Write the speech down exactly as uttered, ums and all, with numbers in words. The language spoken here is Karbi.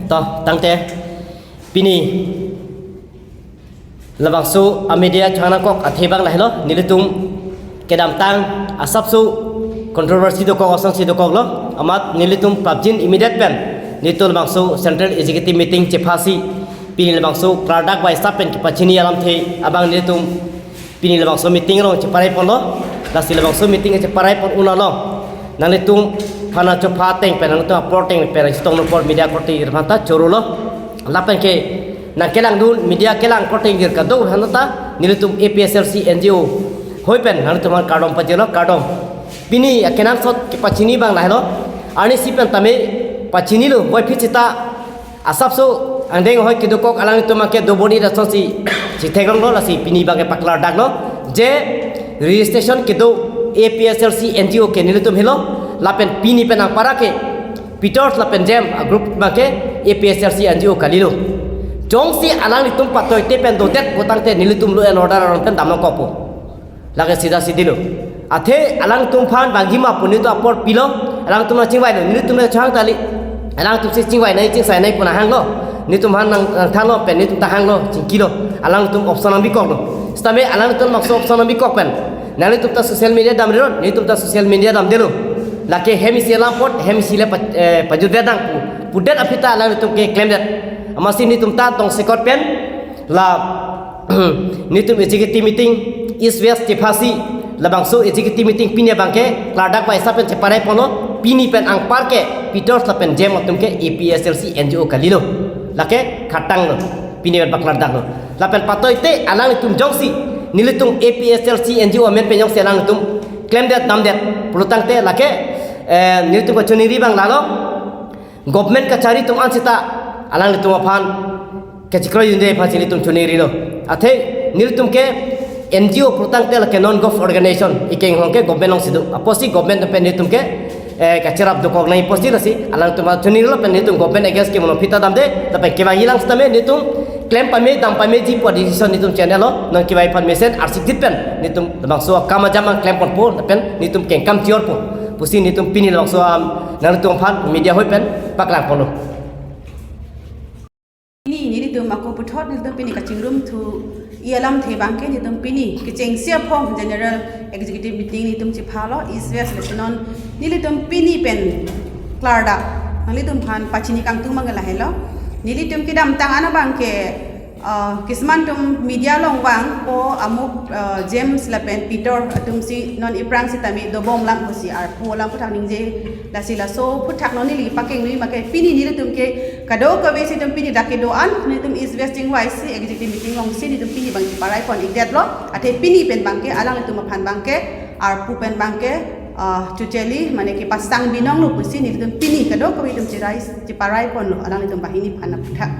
To, tangte pini labangso a media chonangkok athe abang lahelo, nelitum kedamtang asapso controversy dokok, osonsi dokoklo, amat nelitum prapjin immediate pen nelitum labangso Central Executive Meeting chephasi pini labangso klardak bai sap pen kepachini alamthe abang nelitum pini labangso meeting along cheparai ponlo. Lasi labangso meeting cheparai pon un along nanglitum aphan chopha ateng pen, nanglitum apor ateng pen chetongno apor media korte-ir aphanta chorolo. Lapen ke nangkelangdun media kelang korte-ir kadokave aphanta nelitum A P H L C N G O hoi pen nanglitum aphan kardom pajirlo, kardom. Pini akenangsot kepachini abang lahelo. Arnisi pen tame pachinilo, puvoiphit seta asapso angdeng ahoi kedokok alanglitum abangke dobor-i dasonsi chetheklonglo, lasi pini abangke paklardaklo je registration kedo A P H L C N G O ke nelitum helo, lapen pini pen anparke Peters lapen James a group abangke A P H L C N G O kalilo. Jongsi alanglitum patoite pen dodet pulotangte nelitum law and order aron pen damnokokpo. Lake sida sidilo. Athe alangtum aphan bangji ma pu nelitum apor pilo, alangtum nangchingvailo, nelitum nangchang tali. Alangtum si chingvai nai, chingsai nai pu nanghanglo. Nelitum aphan nang, nangthanlo pen nelitum ta hanglo, chingkilo. Alangtum option nangbikoklo. Sitame alangtum makso option nangbikok pen nanglitum ta social media damri ron, nelitum ta social media damdelo. Lake hem isi alam apot, hem isi le pa, eh, pajutdet nang pu, pudet aphi ta alangtum keklemdet. Amatsi nelitum ta tongsekot pen la nelitum executive meeting East West chephasi labangso executive meeting pini abangke klardak bai sap pen cheparai ponlo, pini pen anparke Peters lapen James atum ke A P H L C N G O kalilo. Lake khatanglo, pini pen paklardaklo. Lapen patoite alanglitum jongsi nelitum A P H L C N G O amen pen jongsi alanglitum klemdet damdet pulotangte lake, eh, nelitum kachiningri abang lalo. Government kachari atum an seta alanglitum aphan kachikroidunde aphansi nelitum chiningrilo. Athe nelitum ke N G O pulotangte lake non-gov organization, ikeng along ke government alongsi do. Apotsi government pen nelitum ke, eh, kacherap dokok nangji apotsi lasi alangtum chiningrilo pen nelitum government against ke mono aphi ta damde, lapen kevangji lang sitame nelitum klem pame dam pameji pu decision nelitum channel lo, non kevai aphan mesen arsikdit pen nelitum labangso akam ajam abang klem ponpo, lapen nelitum kengkam chiorpo pusi nelitum pini labangso, um, nanglitum aphan media hoi pen paklang ponlo. Pini nelitum ako puthot nelitum pini kachingrumthu-i alamthe abangke nelitum pini kechengsi aphong general executive meeting nelitum chephalo East West lesinon nelitum pini pen klardak nanglitum aphan pachini kangtung abang lahelo. Nelitum kedamtang an abangke, ah, kisuman atum media along vangpo amuk, ah, James lapen Peters atumsi non iphrang sitame dobom lang pusi arpu lang puthak ningje, lasi laso puthak non neli pakengnui make pini nelitum ke kadokave si itum pini dak kedo-an nelitum East West chingvaisi executive meeting alongsi nelitum pini abang cheparai pon-ikdetlo. Athe pini pen abangke alanglitum aphan abangke arpu pen abangke, ah, chucheli mane kepasang binonglo pusi nelitum pini kadokave itum cherai cheparai ponlo alanglitum banghini aphan aputhak.